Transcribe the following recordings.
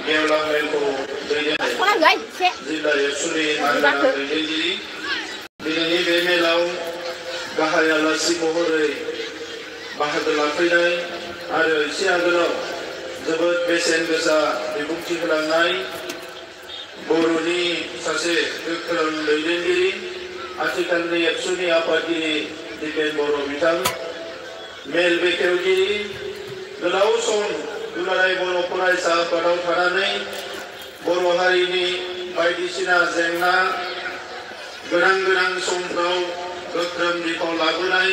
गेवलां मेलखौ दैदेननाय जिल्ला एबसुनि मानगोनां दैदेनगिरि दिनैनि बे मेलाव गाहाय आलासि महरै बाहागो लाफैनाय आरो एसे आगोलाव जोबोद बेसेन गोसा बिबुंथि होलांनाय बर'नि सासे गोख्रों दैदेनगिरि आथिखालनि एबसुनि आफादगिरि दिपेन बर' बिथां मेल बेखेवगिरि गोलाव सम दुलाराय बर' फरायसा आफादाव थानानै बर' हारिनि बायदिसिना जेंना गोनां समफ्राव गोख्रों बिफाव लाबोनाय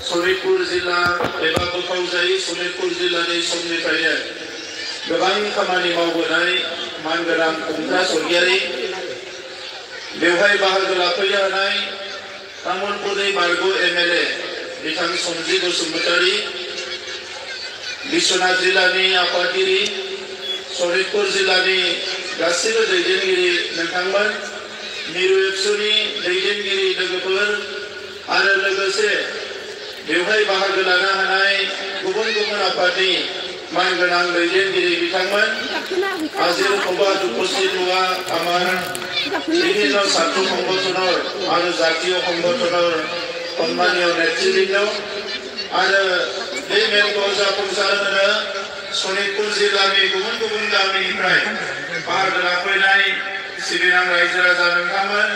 सनितपुर जिल्ला एबा बोखावजायै सनितपुर जिल्लानि समनिफ्रायनो गोबां खामानि मावबोनाय मानगोनां खुंथा सरगियारि बेवहाय बाहागो लाफैनो हानाय तामुलपुरनि बारग' एमएलए बिथां सन्जि बसुमतारी बिश्वनाथ जिल्लानि आफादगिरि सनितपुर जिल्लानि गासिबो दैदेनगिरि नोंथांमोन मिरु एबसुनि दैदेनगिरि लोगोफोर आरो लोगोसे बेवहाय बाहागो लानो हानाय गुबुन गुबुन आफादनि मानगोनां दैदेनगिरि बिथांमोन हाजिर सभा उपस्थित हुआ আমার বিভিন্ন ছাত্র সংগঠনের আর জাতীয় সংগঠনের সম্মানীয় নেতৃবৃন্দ আর এই মেলखौ जाफुंसार होनो सनितपुर जिल्लानि गुबुन गुबुन गामिनिफ्राय बाहागो लाफैनाय सिबिनां रायजो राजा नोंथांमोन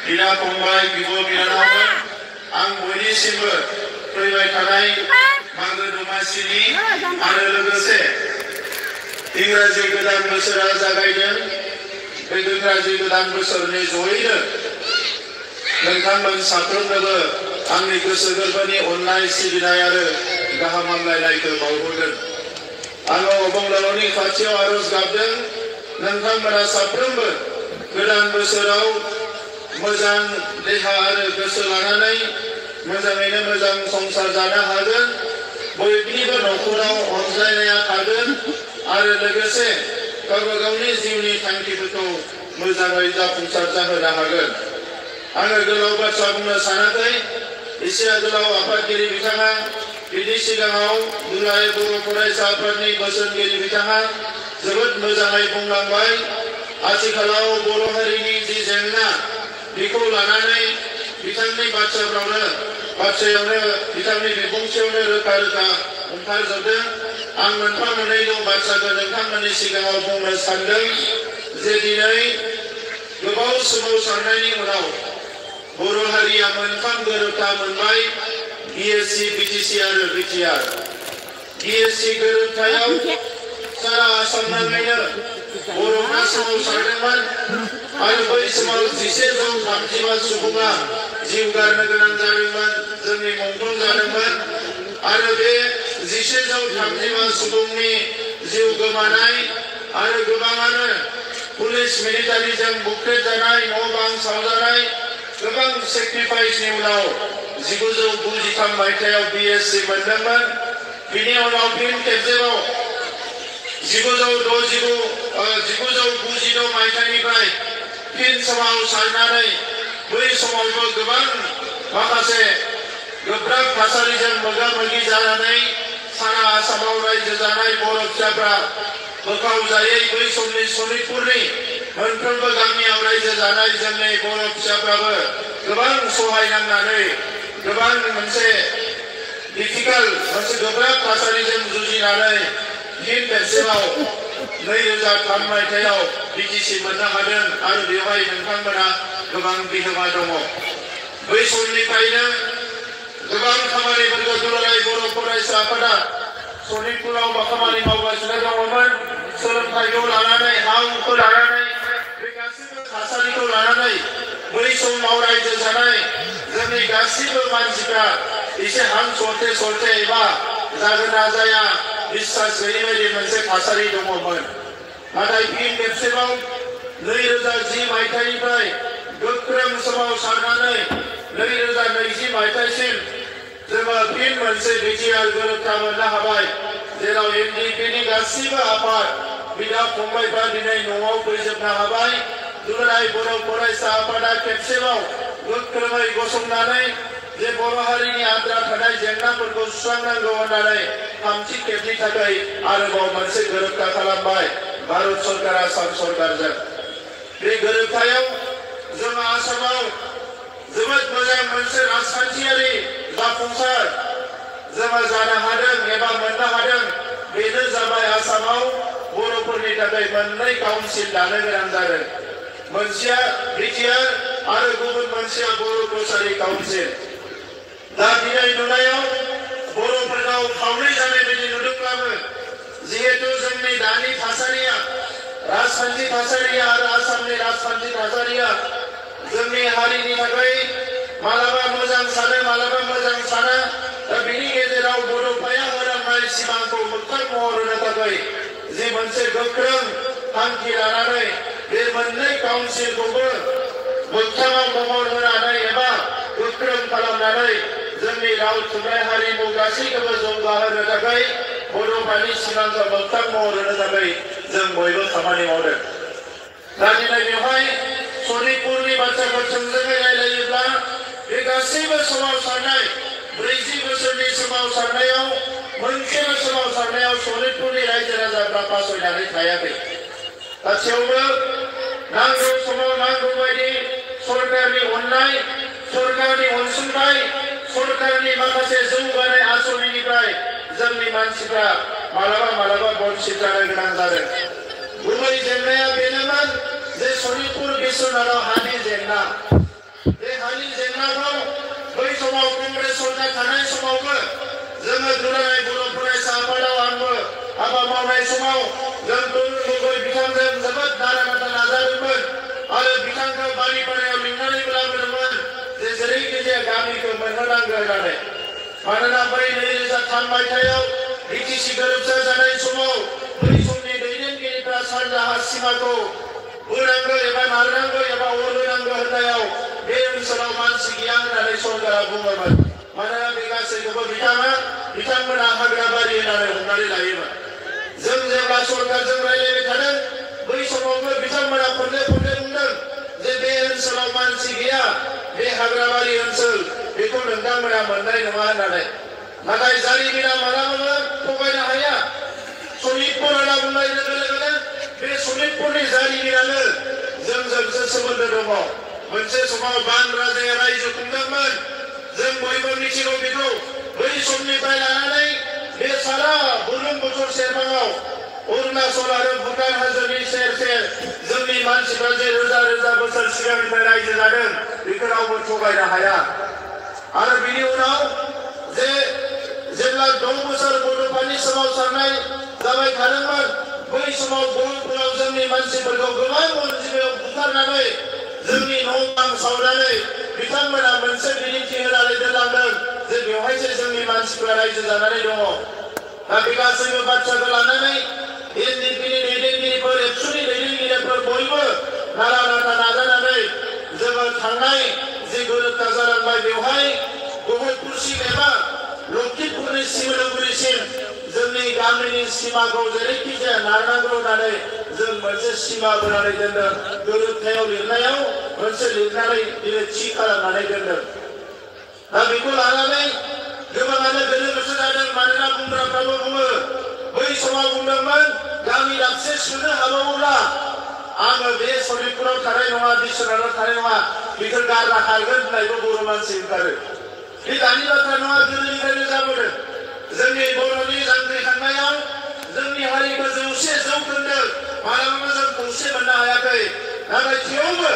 बिदा फंबाय बिब' बिनानावमोन आं बयनिसिमबो फैबाय थानाय मागो दमासिनि आरो लोगोसे इंराजि गोदान बोसोरा जागायदों बे इंराजि गोदान बोसोरनि जयैनो नोंथांमोन साफ्रोमनोबो आंनि गोसो गोरबोनि अननाय सिबिनाय आरो गाहाम हामलायनायखौ बावहरदों आङो अबंलावनि खाथियाव आरज गाबदों नोंथांमोना साफ्रोमबो गोदान बोसोराव मोजां देहा आरो गोसो लानानै मोजाङैनो मोजां संसार जानो हागोन बयनिबो न'खराव अनज्लायनाया थागोन आरो लोगोसे गावबा गावनि जिउनि थांखिफोरखौ मोजाङै जाफुंसार जाहोनो हागोन आङो गोलाव बाथ्रा बुंनो सानाखै एसे आगोलाव आफादगिरि बिथाङा बिनि सिगाङाव दुलाराय बर' फरायसा आफादनि बोसोनगिरि बिथाङा जोबोद मोजाङै बुंलांबाय आथिखालाव बर' हारिनि जि जेंना बेखौ लानानै बिथांनि बाथ्रायावनो बिथांनि बिबुंथियावनो रोखा रोखा ओंखारजोबदों आं मोनफा मोननैल' बाथ्राखौ नोंथांमोननि सिगाङाव बुंनो सानदों जे दिनै गोबाव सोमावसारनायनि उनाव बर' हारिया मोनथाम गोरोबथा मोनबाय बिएससि बिटिसि आरो बिटिआर बिएससि गोरोबथायाव सारा आसाम नाङैनो बर'फ्रा सोमावसारदोंमोन आरो बै समाव 1135 सुबुङा जिउ गारनो गोनां जादोंमोन जोंनि मुंख्लं जादोंमोन आरो बे 1135 सुबुंनि जिउ गोमानाय आरो गोबाङानो पुलिस मिलिटारिजों बुख्रेबजानाय न' बां सावजानाय गोबां सेक्रिफाइसनि उनाव 1993 मायथाइयाव बिएससि मोनदोंमोन बिनि उनाव फिन खेबसेबाव 1992 मायथाइनिफ्राय फिन सोमावसारनानै बै समावबो गोबां माखासे गोब्राब थासारिजों मोगा मोगि जानानै सारा आसामाव रायजो जानाय बर' फिसाफ्रा बोखावजायै बै समनि सनितपुरनि मोनफ्रोमबो गामियाव रायजो जानाय जोंनि बर' फिसाफ्राबो गोबां सहाय नांनानै गोबां मोनसे गोब्राब थासारिजों जुजिनानै फिन खेबसेबाव 2003 मायथाइयाव बिटिसि मोननो हादों आरो बेवहाय नोंथांमोना गोबां बिहोमा दङ बै समनिफ्रायनो गोबां खामानिफोरखौ दुलाराय बर' फरायसा आफादा सनितपुराव खामानि मावगासिनो दङमोन सोलोंथाइखौ लानानै हा हुखौ लानानै बे गासैबो थासारिखौ लानानै बै समाव रायजो जानाय जोंनि गासैबो मानसिफ्रा एसे हां सरथे एबा जागोन ना जाया বিশ্বাস गैयै बायदि मोनसे थासारि दङमोन नाथाय फिन खेबसेबाव 2010 मायथाइनिफ्राय गोख्रों सोमावसारनानै 2020 मायथाइसिम जोङो फिन मोनसे बिटिआर गोरोबथा मोननो हाबाय जेराव एनडिपिनि गासिबो आफाद बिदा फंबायफ्रा दिनै न'आव फैजोबनो हाबाय दुलाराय बर' फरायसा आफादा खेबसेबाव गोख्रोङै गसंनानै जे बर' हारिनि आद्रा थानाय जेंनाफोरखौ सुस्रांनांगौ होननानै थामथि खेबनि थाखाय आरोबाव मोनसे गोरोबथा खालामबाय भारत सरकार आसाम सरकारजों बे गोरोबथायाव जों आसामाव जोबोद मोजां मोनसे राजखान्थियारि जाफुंसार जोङो जानो हादों एबा मोननो हादों। बेनो जाबाय आसामाव बर'फोरनि थाखाय मोननै काउन्सिल दानो गोनां जादों। मोनसेया बिटिआर आरो गुबुन मोनसेया बर' कसारी काउन्सिल। दा दिनै नुनायाव बर'फोरनाव खावनै जानाय बायदि नुदोंब्लाबो जिहेतु जोंनि दानि थासारिया राजखान्थि थासारिया आरो आसामनि राजखान्थि थासारिया जोंनि हारिनि थाखाय मालाबा मोजां सानो मालाबा मोजां साना। दा बिनि गेजेराव बड'फाया होनांनाय सिमांखौ मोगथां महर होनो थाखाय जि मोनसे गोख्रों थांखि लानानै बे मोननै काउन्सिलखौबो मोगथाङाव महर होनानै एबा गोख्रों खालामनानै जोंनि राव थुनलाइ हारिमु गासैखौबो जौगाहोनो थाखाय बड'फानि सिमांखौ मोगथां महर होनो थाखाय जों बयबो खामानि मावदों। दा दिनै बेवहाय सनितपुरनि बाथ्राखौ थोंजोङै रायलायोब्ला बे गासैबो सोमावसारनाय 40 बोसोरनि सोमावसारनायाव मोनसेबो सोमावसारनायाव सनितपुरनि रायजो राजाफ्रा फासयनानै थायाखै। दा थेवबो नांगौ समाव नांगौ बायदि सरकारनि अननाय सरकारनि अनसुंथाइ सरकारनि माखासे जौगानाय आसनिनिफ्राय जोंनि मानसिफ्रा मालाबा मालाबा बन्सित जानो गोनां जादों। गुबै जेंनाया बेनोमोन जे सनितपुर बिश्वनाथाव हानि जेंना। बे हानि जेंनाखौ बै समाव कंग्रेस सरकार थानाय समावबो जोङो दुलाराय बर' फरायसा आफादाव आंबो हाबा मावनाय समाव जों गुबै बिथांजों जोबोद नारा नाथा नाजादोंमोन आरो बिथांखौ बालिपारायाव लिंनानैबो लाबोदोंमोन जे जेरैखिजाया गामिखौ मोनहोनांगौ होननानै। मानोना बै 2003 मायथाइयाव बिटिसि गोरोबथा जानाय समाव बै समनि दैदेनगिरिफ्रा सानजाहा सिमाखौ बोनांगौ एबा नारनांगौ एबा अरहोनांगौ होननायाव बे ओनसोलाव मानसि गैया होननानै सरकारा बुङोमोन। मानोना बे गासैखौबो बिथांमोना हाग्राबारि होननानै हमनानै लायोमोन। जों जेब्ला सरकारजों रायलायबाय थादों बै समावबो बिथांमोना खनले खनले बुंदों जे बे ओनसोलाव मानसि गैया बे हाग्राबारि ओनसोल बेखौ नोंथांमोना मोननाय नङा होननानै। नाथाय जारिमिना मालाबाबो थगायनो हाया। सनितपुर होनना बुंनाय लोगो लोगोनो बे सनितपुरनि जारिमिनानो जोंजोंसो सोमोन्दो दङ। मोनसे समाव बान राजाया रायजो खुंदोंमोन। जों बयबो मिथिगौ बेखौ। बै समनिफ्राय लानानै बे सारा बुरलुंबुथुर सेरफाङाव अरुणाचल आरो भुटान हाजोनि सेर सेर जोंनि मानसिफ्रा जे रोजा रोजा बोसोर सिगांनिफ्राय रायजो जादों बेखौ रावबो थगायनो हाया। आरो बिनि उनाव जेब्ला 10 बोसोर बड'फानि सोमावसारनाय जाबाय थादोंमोन बै समाव बर'फोराव जोंनि मानसिफोरखौ गोबां अनजिमायाव बुथारनानै जोंनि न' बां सावनानै बिथांमोना मोनसे बिदिन्थि होनानै दोनलांदों जे बेवहायसो जोंनि मानसिफ्रा रायजो जानानै दङ। दा बे गासैबो बाथ्राखौ लानानै एनडिपिनि दैदेनगिरिफोर एबसुनि दैदेनगिरिफोर बयबो नारा नाथा नाजानानै जोङो थांनाय जि गोरोबथा जालांबाय बेवहाय गहपुरसिम एबा लखिमपुरनि सिमलुगुरिसिम जोंनि गामिनि सिमाखौ जेरैखि जाया नारनांगौ होननानै जों मोनसे सिमा बोनानै दोनदों। गोरोबथायाव लिरनायाव मोनसे लिरनानै दिनै थि खालामनानै दोनदों। दा बेखौ लानानै गोबाङानो गोनो गोथो जादों। मानोना बुंग्राफ्राबो बुङो बै समाव बुंदोंमोन गामि दाबसे सोनो हाबावोब्ला आङो बे सनितपुराव थानाय नङा बिश्वनाथाव थानाय नङा बेखौ गारना खारगोन होननायबो बर' मानसि ओंखारो। बे दानि बाथ्रा नङा, गोदोनिफ्रायनो जाबोदों। जोंनि बर'नि जांख्रिखांनायाव जोंनि हारिखौ 100 जौखोन्दो मालाबाबो जों खौसे मोननो हायाखै। नाथाय थेवबो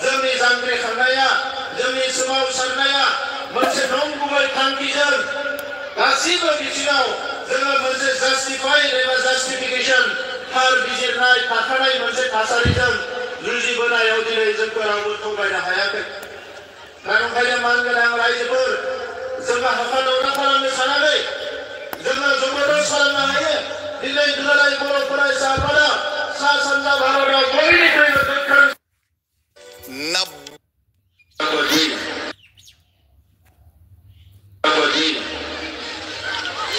जोंनि जांख्रिखांनाया जोंनि सोमावसारनाया मोनसे नंगुबै थांखिजों गासैबो बिथिङाव जोङो मोनसे जास्टिफाइड एबा जास्टिफिकेसन थार बिजिरनाय थाखानाय मोनसे थासारिजों जुजिबोनायाव दिनै जोंखौ रावबो थगायनो हायाखै। दा ओंखायनो मानगोनां रायजोफोर जोङो हाखा दावरा खालामनो सानाखै। जोङो जबरदस्त खालामनो हायो। दिनै दुलाराय बर' फरायसा आफादा सा सानजा भारताव बयनिख्रुइबो गोख्रों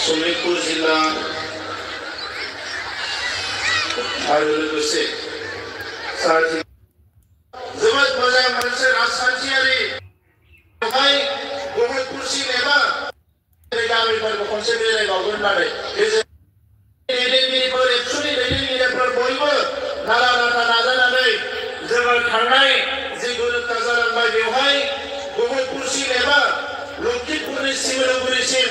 सनितपुर जिल्ला आरो लोगोसे जोबोद मोजां मोनसे राजखान्थियारि बेवहाय गहपुरसिम एबा खनसे बेरायबावगोन होननानै दैदेनगिरिफोर एबसुनि दैदेनगिरिफोर बयबो जोङो थांनाय जे गोरोबथा जालांबाय बेवहाय गहपुरसिम एबा लखिमपुरनि सिमलुगुरिसिम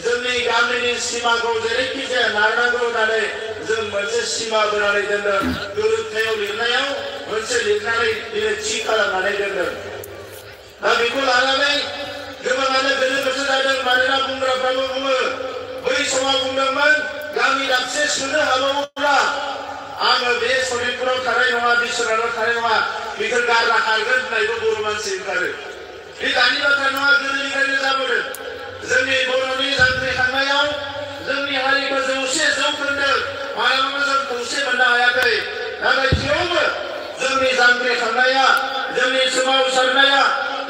जोंनि गामिनि सिमाखौ जेरैखि जाया नारनांगौ होननानै जों मोनसे सिमा बोनानै दोनदों गोरोबथायाव लिरनायाव मोनसे लिरनानै दिनै थि खालामनानै दोनदों दा बेखौ लानानै गोबाङानो गोनो गोथो जादों मानोना बुंग्राफ्राबो बुङो बै समाव बुंदोंमोन गामि दाबसे सोनो हाबावोब्ला आङो बे सनितपुराव थानाय नङा बिश्वनाथाव थानाय नङा बेखौ गारना खारगोन होननायबो बर' मानसि ओंखारो बे दानि बाथ्रा नङा गोदोनिफ्रायनो जाबोदों जोंनि बर'नि जांख्रिखांनायाव जोंनि हारिखौ 100 जौखोन्दो मालाबाबो जों खौसे मोननो हायाखै नाथाय थेवबो जोंनि जांख्रिखांनाया जोंनि सोमावसारनाया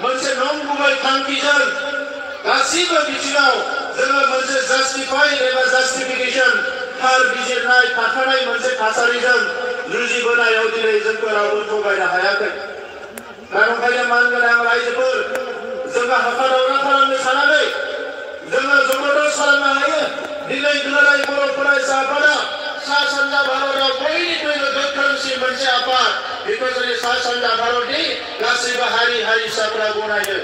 मोनसे नंगुबै थांखिजों गासिबो बिथिङाव जोङो मोनसे जास्टिफाइड एबा जास्टिफिकेसन थार बिजिरनाय थाखानाय मोनसे थासारिजों रुजुबोनायाव दिनै जोंखौ रावबो थगायनो हायाखै दा ओंखायनो मानगोनां रायजोफोर जोङो हाखा दावरा खालामनो सानाखै जोङो जबरदस्त खालामनो हायो दिनै दुलाराय बर' फरायसा आफादा सा सानजा भारताव बयनिख्रुइबो गोख्रोंसिन मोनसे आफाद बेखौ जोंनि सा सानजा भारतनि गासैबो हारि हारिसाफोरा गनायो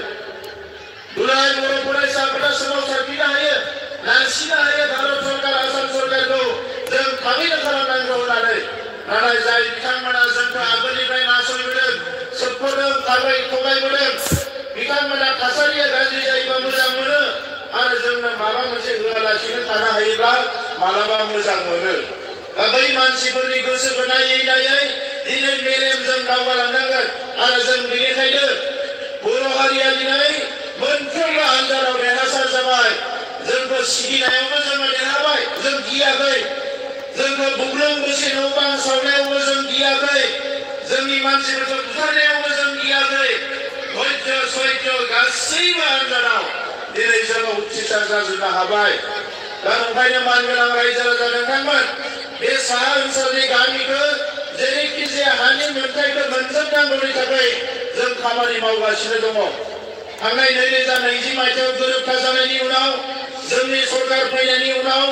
दुलाराय बर' फरायसा आफादा सोमावसारफिननो हायो नारसिननो हायो भारत सरकार आसाम सरकारखौ जों थाबैनो खालामनांगौ होननानै नाथाय जाय बिथांमोना जोंखौ आगोलनिफ्राय नासयबोदों सोबख'दों थगायबोदों बिथांमोना थासारिया गाज्रि जायोबा मोजां मोनो आरो जोंनो माबा मोनसे होआलासिनो थानो हायोब्ला मालाबा मोजां मोनो दा बै मानसिफोरनि गोसोखौ नायै नायै दिनै मेलेमजों दावगालांनांगोन आरो जों बेनिखायनो बर' हारिया दिनै मोनफ्रोमबो आन्जादाव देरहासार जाबाय जोंखौ सिगिनायावबो जोङो देरहाबाय जों गियाखै जोंखौ बुग्लुं बुसि न' बां सावनायावबो जों गियाखै जोंनि मानसिफोरखौ बुथारनायावबो जों गियाखै धैर्य सैत्य गासैबो आन्जादाव दिनै जोङो उथ्रिसार जाजोबनो हाबाय दा ओंखायनो मानगोनां रायजो राजा नोंथांमोन बे साहा ओनसोलनि गामिखौ जेरैखि जाया हानि मोनथायखौ मोनजोबनांगौनि थाखाय जों खामानि मावगासिनो दङ थांनाय 2020 मायथाइयाव गोरोबथा जानायनि उनाव जोंनि सरकार फैनायनि उनाव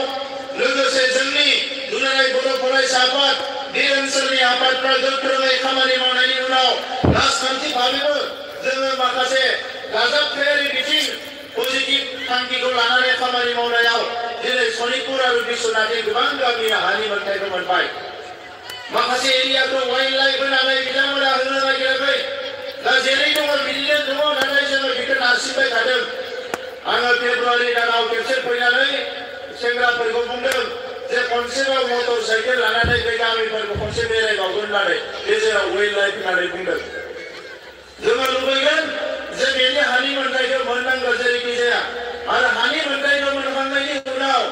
लोगोसे जोंनि दुलाराय बर' फरायसा आफाद बे ओनसोलनि आफादफ्रा गोख्रोङै खामानि मावनायनि उनाव राजखान्थि भाबैबो जोङो माखासे दाजाबथायारि बिथिं पजिटिभ थांखिखौ लानानै खामानि मावनायाव दिनै सनितपुर आरो बिश्वनाथनि गोबां गामिया हानि मोनथायखौ मोनबाय माखासे एरियाखौ वाइल्ड लाइफ होनानै बिथांमोना होनो नागिराखै दा जेरै दङ बिदिनो दङ नाथाय जोङो बेखौ नारसिनबाय थादों आङो फेब्रुवारि दानाव खेबसे फैनानै सेंग्राफोरखौ बुंदों जे खनसेबाव मटर साइकेल लानानै बे गामिफोरखौ खनसे बेरायबावगोन होननानै गेजेराव वाइल्ड लाइफ होननानै बुंदों जोङो लुबैगोन जे बेनि हानि मोनथायखौ मोननांगौ जेरैखि जाया आरो हानि मोनथायखौ मोनखांनायनि उनाव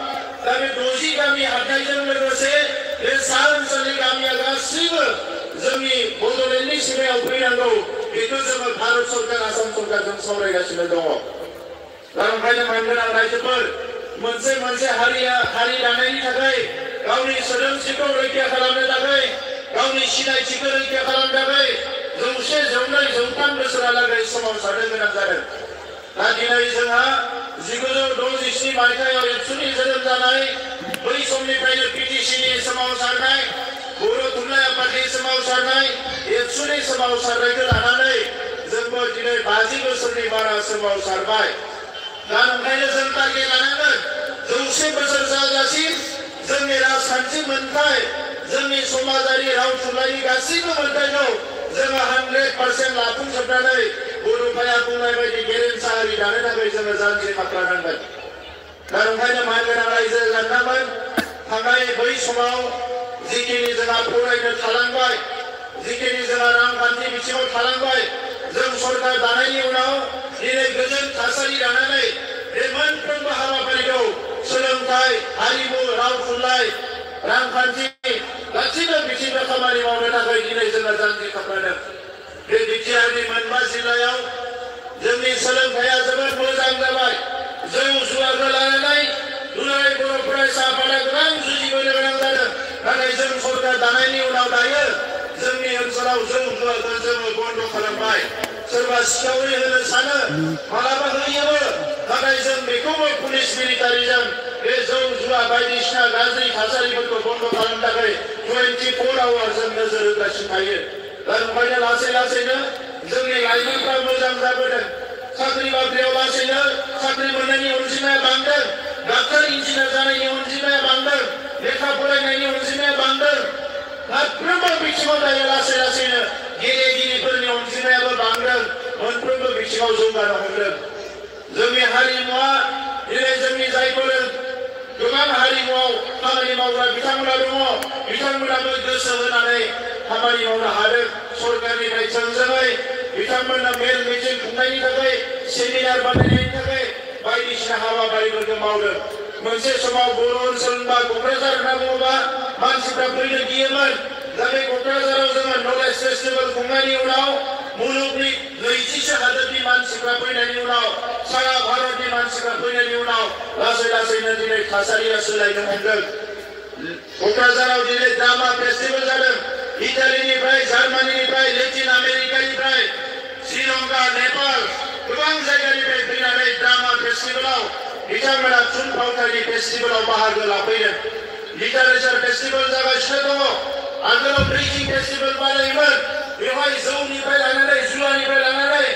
दा बे 60 गामि हाबनायजों लोगोसे बे सा ओनसोलनि गामिया गासैबो जोंनि बड'लेण्डनि सिमायाव फैनांगौ बेखौ जोङो भारत सरकार आसाम सरकारजों सावरायगासिनो दङ दा ओंखायनो मानगोनां रायजोफोर मोनसे हारि दानायनि थाखाय गावनि सोदोमस्रिखौ रैखा खालामनो थाखाय गावनि सिनायथिखौ रैखा खालामनो थाखाय 100 बोसोरहालागै सोमावसारनो गोनां जादों दा दिनै जोंहा 1967 मायथाइयाव एबसुनि जोनोम जानाय बै समनिफ्रायनो पिटिसिनि सोमावसारनाय बर' थुनलाइ आफादनि सोमावसारनाय एबसुनि सोमावसारनायखौ लानानै जोंबो दिनै 50 बोसोरनि बारा सोमावसारबाय दा ओंखायनो जों टारगेट लानांगोन 100 बोसोर जाजासिम जोंनि राजखान्थि मोनथाय जोंनि समाजारि राव थुनलाइनि गासैबो मोनथायखौ जोङो 100% लाफुंजोबनानै बर'फोरा बुंनाय बायदि गेरेमसा हारि दानो थाखाय जोङो जानजि खाफ्रानांगोन दा ओंखायनो मानगोनां रायजो राजाफोर थांनाय बै समाव जिखिनि जोंहा फरायनो थालांबाय जिखिनि जोंहा रांखान्थि बिथिङाव थालांबाय जों सरकार दानायनि उनाव दिनै गोजोन थासारि दानानै बे मोनफ्रोमबो हाबाफारिखौ सोलोंथाइ हारिमु राव थुनलाइ रांखान्थि गासैबो बिथिङाव खामानि मावनो थाखाय दिनै जोङो जानजि खाफ्रादों बे बिटिआरनि मोनबा जिल्लायाव जोंनि सोलोंथाइया जोबोद मोजां जाबाय जौ जुवाखौ लानानै दुलाराय बर' फरायसा आफादा गोबां जुजिबोनो गोनां जादों नाथाय जों सरकार दानायनि उनाव दायो जोंनि ओनसोलाव जौ जुवाखौ जोङो बन्द खालामबाय सोरबा सिखावरि होनो सानो मालाबा होयोबो नाथाय जों बेखौबो पुलिस मिलिटारिजों बे जौ जुवा बायदिसिना गाज्रि थासारिफोरखौ बन्द खालामनो थाखाय 24 आवार जों नोजोर होगासिनो थायो दा ओंखायनो लासै लासैनो जोंनि लाइमोनफ्रा मोजां जाबोदों साख्रि बाख्रियाव लासैनो साख्रि मोननायनि अनजिमाया बांदों डाक्टर इन्जिनियार जानायनि अनजिमाया बांदों लेखा फरायनायनि अनजिमाया बांदों फारफ्रोमबो बिथिङाव दायो लासै लासैनो गेलेगिरिफोरनि अनजिमायाबो बांदों मोनफ्रोमबो बिथिङाव जौगानो हमदों जोंनि हारिमुवा दिनै जोंनि जायफोर गोबां हारिमुआव खामानि मावग्रा बिथांमोना दङ बिथांमोनाबो गोसो होनानै खामानि मावनो हादों सरकारनिफ्राय थोंजोङै बिथांमोना मेल मिटिं खुंनायनि थाखाय सेमिनार बानायनायनि थाखाय बायदिसिना हाबाफारिफोरखौ मावदों मोनसे समाव बर' ओनसोल बा क'क्राझार होनना बुङोबा मानसिफ्रा फैनो गियोमोन दा बे क'क्राझाराव जोङो नलेज फेस्टिभेल खुंनायनि उनाव मुलुगनि 20सो हादोरनि मानसिफ्रा फैनायनि उनाव सारा भारतनि मानसिफ्रा फैनायनि उनाव लासै लासैनो दिनै थासारिया सोलायनो हमदों क'क्राझाराव दिनै ड्रामा फेस्टिभेल जादों इटालीनिफ्राय जार्मानिनिफ्राय लेटिन आमेरिकानिफ्राय श्रीलंका नेपाल गोबां जायगानिफ्राय फैनानै ड्रामा फेस्टिभेलाव बिथांमोना थुनफावथायनि फेस्टिभेलाव बाहागो लाफैदों लिटारेचार फेस्टिभेल जागासिनो दङ आगोलाव प्रिजिं फेस्टिभेल बानायोमोन बेवहाय जौनिफ्राय लानानै जुवानिफ्राय लानानै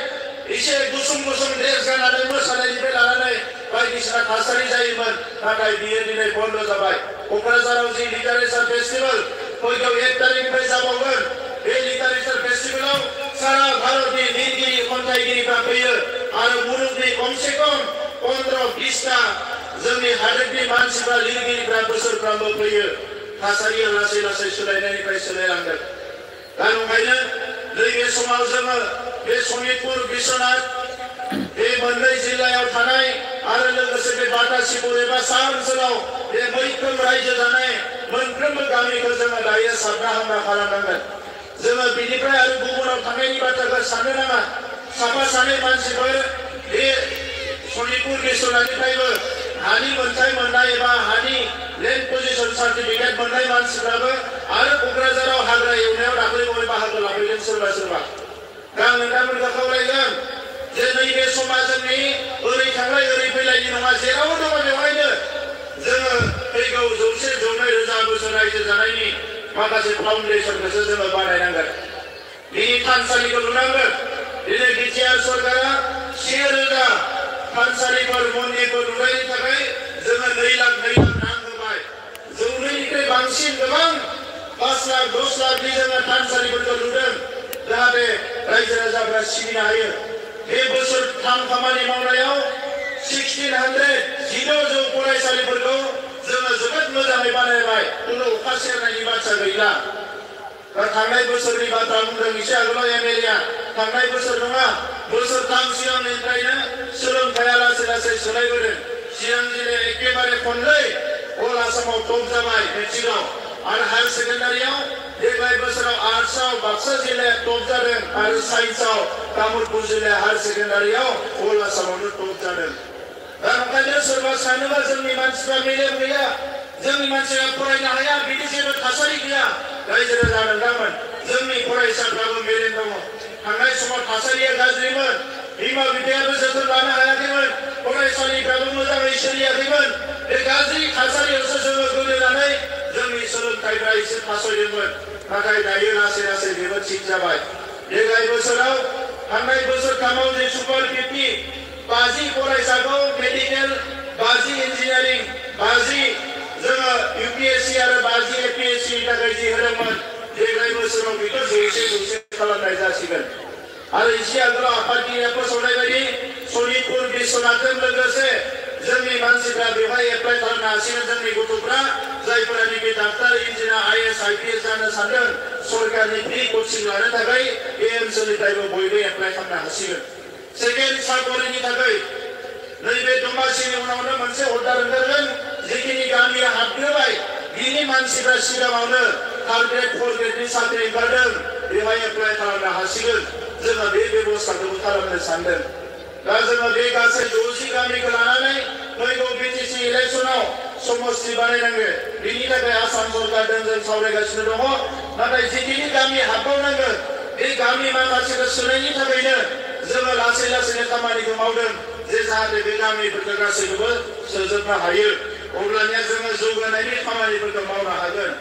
एसे गुसुं गुसुं ड्रेस गाननानै मोसानायनिफ्राय लानानै बायदिसिना थासारि जायोमोन नाथाय बियो दिनै बन्द जाबाय क'क्राझाराव जि लिटारेचार फेस्टिभेल फैगौ 1 तारिखनिफ्राय जाबावगोन बे लिटारेचार फेस्टिभेलाव सारा भारतनि लिरगिरि खन्थाइगिरिफ्रा फैयो आरो मुलुगनि खमसे खम 15-20टा जोंनि हादोरनि मानसिफ्रा लिरगिरिफ्रा बोसोरफ्रामबो फैयो थासारिया लासै लासै सोलायनायनिफ्राय सोलायलांदों दा ओंखायनो नैबे समाव जोङो बे सनितपुर बिश्वनाथ बे मोननै जिल्लायाव थानाय आरो लोगोसे बे बाटासिपुर एबा सा ओनसोलाव बे मैखोम रायजो जानाय मोनफ्रोमबो गामिखौ जोङो दायो साबना हामना खालामनांगोन जोङो बिनिफ्राय आरो गुबुनाव थांनायनि बाथ्राखौ साननो नाङा साफा सानै मानसिफोर बे सनितपुर बिश्वनाथनिफ्रायबो हानि मोनथाय मोननाय एबा हानि लेन्ड पजिशन सार्टिफिकेट मोननाय मानसिफ्राबो आरो क'क्राझाराव हाग्रा एवनायाव दाख्लैबावै बाहागो लाफैदों सोरबा सोरबा दा नोंथांमोनखौ खावलायगोन जे नैबे समा जोंनि ओरै थांलाय ओरै फैलायनि नङा जेराव दङ बेवहायनो जोङो फैगौ 100-200 बोसोर रायजो जानायनि माखासे फाउन्डेसनखौसो जोङो बानायनांगोन बिनि थानसालिखौ लुनांगोन दिनै बिटिआर सरकारा 1000 थानसालिफोर मन्दिरफोर लुनायनि थाखाय जोङो 2 लाख रां होबाय जौनिफ्राय बांसिन गोबां 5 लाख 10 लाखनि जोङो थानसालिफोरखौ लुदों जाहाथे रायजो राजाफ्रा सिबिनो हायो बे बोसोरथाम खामानि मावनायाव 1600 फरायसालिफोरखौ जोङो जोबोद मोजाङै बानायबाय खुनु अखा सेरनायनि बाथ्रा गैला दा थांनाय बोसोरनि बाथ्रा बुंदों एसे आगोलाव एमएलएआ थांनाय बोसोर नङा बोसोरथाम सिगांनिफ्रायनो सोलोंथाइया लासै लासै सोलायबोदों चिरां जिल्लाया एखेबारे खननै अल आसामाव टप जाबाय मेट्रिकआव आरो हायार सेकेन्डारियाव देग्लाय बोसोराव आर्ट्सआव बाक्सा जिल्लाया टप जादों आरो साइन्सआव तामुलपुर जिल्लाया हायार सेकेन्डारियाव अल आसामावनो टप जादों दा ओंखायनो सोरबा सानोबा जोंनि मानसिफ्रा मेलेम गैया जोंनि मानसिया फरायनो हाया बिदि जेबो थासारि गैया रायजो राजा नोंथांमोन जोंनि फरायसाफ्राबो मेलेम दङ थांनाय समाव थासारिया गाज्रिमोन बिमा बिफायाबो जोथोन लानो हायाखैमोन फरायसालिफ्राबो मोजाङै सोलियाखैमोन बे गाज्रि थासारियावसो जोङो गोलैनानै जोंनि सोलोंथाइफ्रा एसे थासयदोंमोन नाथाय दायो लासै लासै बेबो थिग जाबाय देग्लाय बोसोराव थांनाय बोसोरथामाव जे सुपार 50 50 फरायसाखौ मेडिकेल 50 इन्जिनियारिं 50 जोङो यूपीएससी आरो 50 एपीएससी नि थाखाय जि होदोंमोन देग्लाय बोसोराव बेखौ 100 खालामनाय जासिगोन आरो एसे आगोलाव आफादगिरिया फोसावनाय बायदि सनितपुर बिश्वनाथजों लोगोसे जोंनि मानसिफ्रा बेवहाय एप्लाइ खालामनो हासिगोन जोंनि गथ'फ्रा जायफोरानोखि डाक्टार इन्जिनियार आईएएस आईपीएस जानो सानदों सरकारनि फ्रि कचिं लानो थाखाय बे ओनसोलनिफ्रायबो बयबो एप्लाइ खालामनो हासिगोन सेकेन्ड साकरिनि थाखाय नैबे दमासिनि उनावनो मोनसे अर्डार ओंखारगोन जिखिनि गामिया हाबग्रोबाय बिनि मानसिफ्रा सिगाङावनो 3rd ग्रेड 4th ग्रेडनि साख्रि ओंखारदों बेवहाय एप्लाइ खालामनो हासिगोन जोङो बे बेबस्थाखौबो खालामनो सानदों दा जोङो बे गासै 60 गामिखौ लानानै फैगौ बिटिसि इलेक्सनाव समस्ति बानायनांगोन बिनि थाखाय आसाम सरकारजों जों सावरायगासिनो दङ नाथाय जिखिनि गामि हाबबावनांगोन बे गामि माखासेखौ सोनायनि थाखायनो जोङो लासै लासैनो खामानिखौ मावदों जे जाहाथे बे गामिफोरखौ गासैखौबो सोजोबनो हायो अब्लानिया जोङो जौगानायनि खामानिफोरखौ मावनो हागोन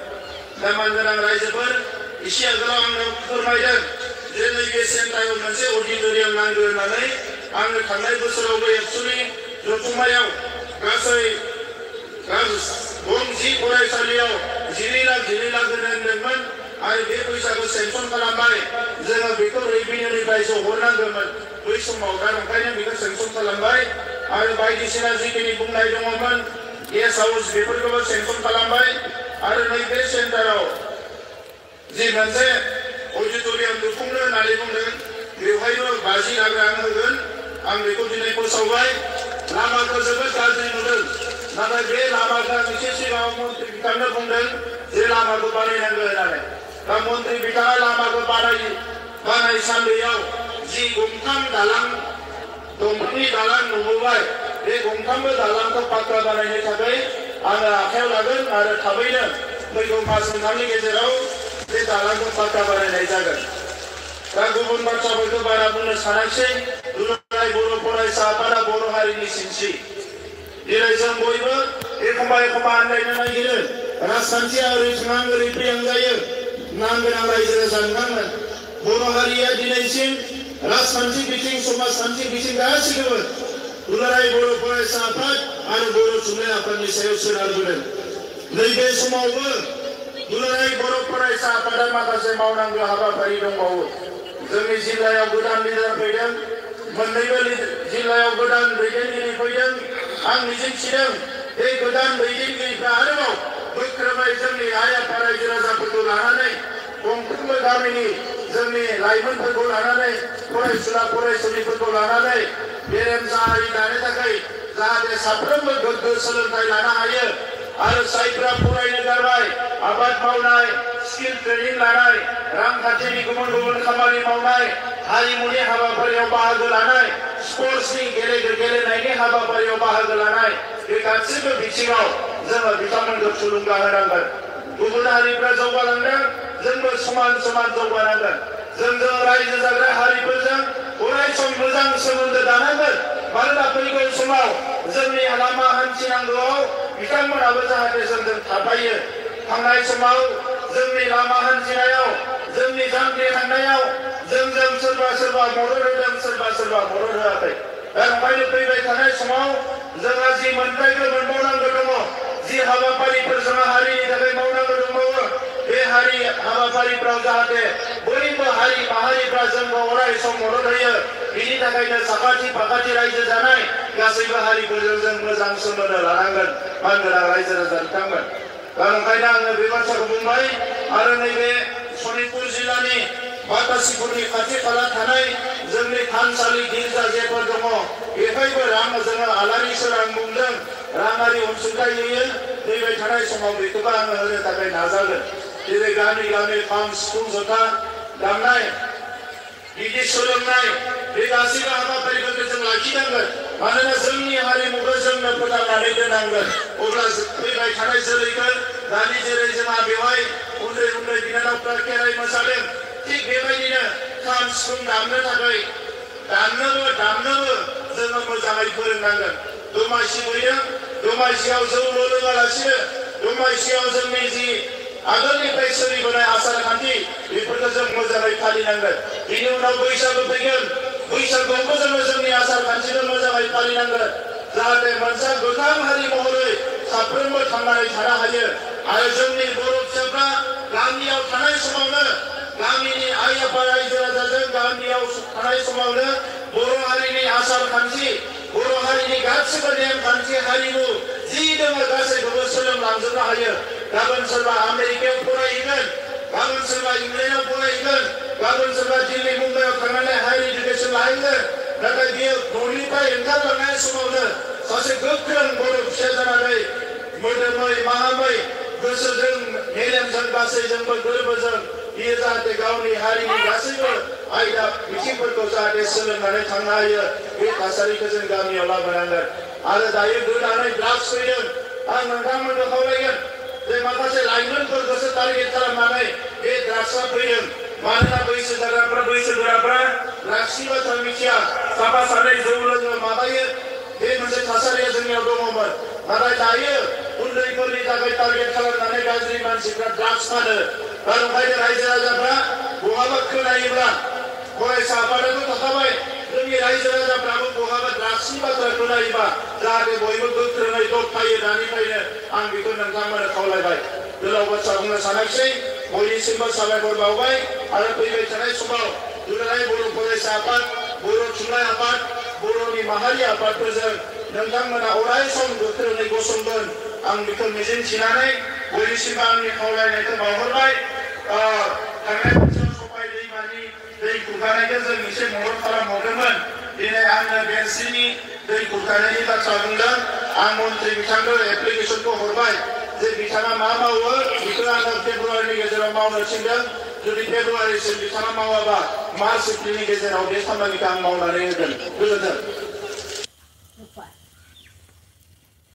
दा मानगोनां रायजोफोर एसे आगोलाव आंनो फोरमायदों जे नैबे सेन्टाराव मोनसे अडिट'रियाम नांगौ होननानै आंनो थांनाय बोसोरावबो एक्सुलि जथुम्मायाव गासै गंजि फरायसालियाव 12 लाख होनदोंमोन आरो बे फैसाखौ सेंसन खालामबाय जोङो बेखौ रेभिनिउनिफ्रायसो हरनांगौमोन बै समाव दा ओंखायनो बेखौ सेंसन खालामबाय आरो बायदिसिना जिखिनि बुंनाय दङमोन गेस्ट हाउस बेफोरखौबो सेंसन खालामबाय आरो नैबे सेन्टाराव जि मोनसे अडिट'रियाम लुफुंनो होननानै बुंदों बेवहायबो 50 लाख रां होगोन आं बेखौ दिनै फोसावबाय लामाखौ जोबोद गाज्रि नुदों नाथाय बे लामाखौ एसे सिगाङाव मन्त्रि बिथांनो बुंदों जे लामाखौ बानायनांगौ होननानै दा मन्त्रि बिथाङा लामाखौ बानायसान्दियाव जि गंथाम दालां दंफांनि दालां नुबोबाय बे गंथामबो दालांखौ पाक्का बानायनो थाखाय आङो आखायाव लागोन आरो थाबैनो फैगौ मास मोनथामनि गेजेराव बे दालांखौ पाक्का बानायनाय जागोन दा गुबुन बाथ्राफोरखौ बारा बुंनो सानाखिसै दुलाराय बर' फरायसा आफादा बर' हारिनि सिनस्रि दिनै जों बयबो एखम्बा आन्दायनो नागिरो राजखान्थिया ओरै थांहां ओरै फैहां जायो नांगोनां रायजो राजा नोंथांमोन बर' हारिया दिनैसिम राजखान्थि बिथिं समाजखान्थि बिथिं गासिबो दुलाराय बर' फरायसा आफाद आरो बर' थुनलाइ आफादनि सायाव सोनारबोदों नैबे समावबो दुलाराय बर' फरायसा आफादा माखासे मावनांगौ हाबाफारि दंबावो जोंनि जिल्लायाव गोदान लिडार फैदों मोननैबो जिल्लायाव गोदान दैदेनगिरि फैदों आं मिजिंथिदों बे गोदान दैदेनगिरिफ्रा आरोबाव गोख्रोङै जोंनि आइ आफा रायजो राजाफोरखौ लानानै गंफ्रोमबो गामिनि जोंनि लाइमोनफोरखौ लानानै फरायसुला फरायसुलिफोरखौ लानानै गेरेमसा हारि दानो थाखाय जाहाथे साफ्रोमबो गोग्गो सोलोंथाइ लानो हायो आरो जायफ्रा फरायनो गारबाय आबाद मावनाय स्किल ट्रेनिं लानाय रांखान्थिनि गुबुन खामानि मावनाय हारिमुनि हाबाफारियाव बाहागो लानाय स्पर्ट्सनि गेलेनायनि हाबाफारियाव बाहागो लानाय बे गासैबो बिथिङाव जोङो बिथांमोनखौ थुलुंगा होनांगोन गुबुन हारिफ्रा जौगालांदों जोंबो समान जौगानांगोन जों रायजो जाग्रा हारिफोरजों अरायसम मोजां सोमोन्दो दानांगोन मानोना फैगौ समाव जोंनि लामा हान्थिनांगौआव बिथांमोनाबो जाहाथे जोंजों थाफायो थांनाय समाव जोंनि लामा हान्थिनायाव जोंनि जांख्रि थांनायाव जोंजों सोरबा मदद होदों सोरबा मदद होआखै दा ओंखायनो फैबाय थानाय समाव जोंहा जि मोनथायखौ मोनबावनांगौ दङ जि हाबाफारिफोर जोंहा हारिनि थाखाय मावनांगौ दंबावो बे हारि हाबाफारिफ्राव जाहाथे बयबो हारि माहारिफ्रा जोंखौ अराय सम मदद होयो बिनि थाखायनो साखाथि फाखाथि रायजो जानाय गासैबो हारिफोरजों जों मोजां सोमोन्दो लानांगोन मानगोनां रायजो राजा बिथांमोन दा ओंखायनो आङो बे बाथ्राखौ बुंबाय आरो नैबे सनितपुर जिल्लानि बातासिपुरनि खाथि खाला थानाय जोंनि थानसालि गिर्जा जेफोर दङ बेवहायबो जोङो आलारि सोरां बुंदों राङारि अनसुंथाइ होयो फैबाय थानाय समाव बेखौबो आङो होनो थाखाय नाजागोन जेरै गामि खाम सिफुं जथा दामनाय बिदि सोलोंनाय बे गासैबो हाबाफारिफोरखौ जों लाखिनांगोन मानोना जोंनि हारिमुखौ जोंनो फोथांनानै दोननांगोन अब्ला फैबाय थानाय जोलैखौ दानि जेरै जोंहा बेवहाय उन्दै बिनानावफ्रा खेराइ मोसादों थिग बेबायदिनो खाम सिफुं दामनो थाखाय दामनोबो जोङो मोजाङै फोरोंनांगोन दमासि फैदों दमासियाव जौल' लोङालासिनो दमासियाव जोंनि जि आगोलनिफ्राय सोलिबोनाय आसार खान्थि बेफोरखौ जों मोजाङै फालिनांगोन बिनि उनाव बैसागु फैगोन बैसागुआवबो जोङो जोंनि आसार खान्थिखौ मोजाङै फालिनांगोन जाहाथे मोनसे गोथां हारि महरै साफ्रोमबो थांनानै थानो हायो आरो जोंनि बर' फिसाफ्रा गामियाव थानाय समावनो गामिनि आइ आफा रायजो राजाजों गामियाव थानाय समावनो बर' हारिनि आसार खान्थि बर' हारिनि गासिबो नेमखान्थि हारिमु जि दङ गासैखौबो सोलोंलांजोबनो हायो गाबोन सोरबा आमेरिकायाव फरायहैगोन गाबोन सोरबा इंलेन्डआव फरायहैगोन गाबोन सोरबा दिल्ली मुम्बाइआव थांनानै हायार इडुकेसन लाहैगोन नाथाय बियो न'निफ्राय ओंखारलांनाय समावनो सासे गोख्रों बर' फिसा जानानै मोदोमै माहामै गोसोजों मेलेमजों गासैजोंबो गोरबोजों बियो जाहाथे गावनि हारिनि गासैबो आयदा बिथिंफोरखौ जाहाथे सोलोंनानै थांनो हायो बे थासारिखौ जों गामियाव लाबोनांगोन आरो दायो गोदानै ड्राग्स फैदों आं नोंथांमोनखौ खावलायगोन जे माखासे लाइमोनफोरखौसो टारगेट खालामनानै बे ड्राग्सआ फैदों मानोना बैसोगोराफ्रा ड्राग्सनि बाथ्रा मिथिया साफा सानै जौ लोङो माबायो बे मोनसे थासारिया जोंनियाव दङमोन नाथाय दायो उन्दैफोरनि थाखाय टारगेट खालामनानै गाज्रि मानसिफ्रा ड्राग्स फानो दा ओंखायनो रायजो राजाफ्रा बहाबा खोनायोब्ला फरायसा आफादाथ' थाखाबाय जोंनि रायजो राजाफ्राबो बहाबा द्राग्सनि बाथ्रा खोनायोबा जाहाथे बयबो गोख्रोङै दबथायो दानिफ्रायनो आं बेखौ नोंथांमोननो खावलायबाय गोलाव बाथ्रा बुंनो सानाखिसै बयनिसिमबो साबायखर बावबाय आरो फैबाय थानाय समाव दुलाराय बर' फरायसा आफाद बर' थुनलाइ आफाद बर'नि माहारि आफादफोरजों नोंथांमोना अराय सम गोख्रोङै गसंगोन आं बेखौ मिजिंथिनानै बयनिसिमबो आंनि खावलायनायखौ बावहरबाय थांनाय बोसोराव सबाइ दैमानि दै खुरखानायखौ जों एसे मदद खालामहरदोंमोन दिनै आंनो बेनस्रिनि दै खुरखानायनि बाथ्रा बुंदों आं मन्त्रि बिथांनो एप्लिकेसनखौ हरबाय जे बिथाङा मा मावो बेखौ आङो फेब्रुवारिनि गेजेराव मावनो थिनदों जुदि फेब्रुवारिसिम बिथाङा मावाबा मार्च एप्रिलनि गेजेराव बे खामानिखौ आं मावनानै होगोन गोजोन्थों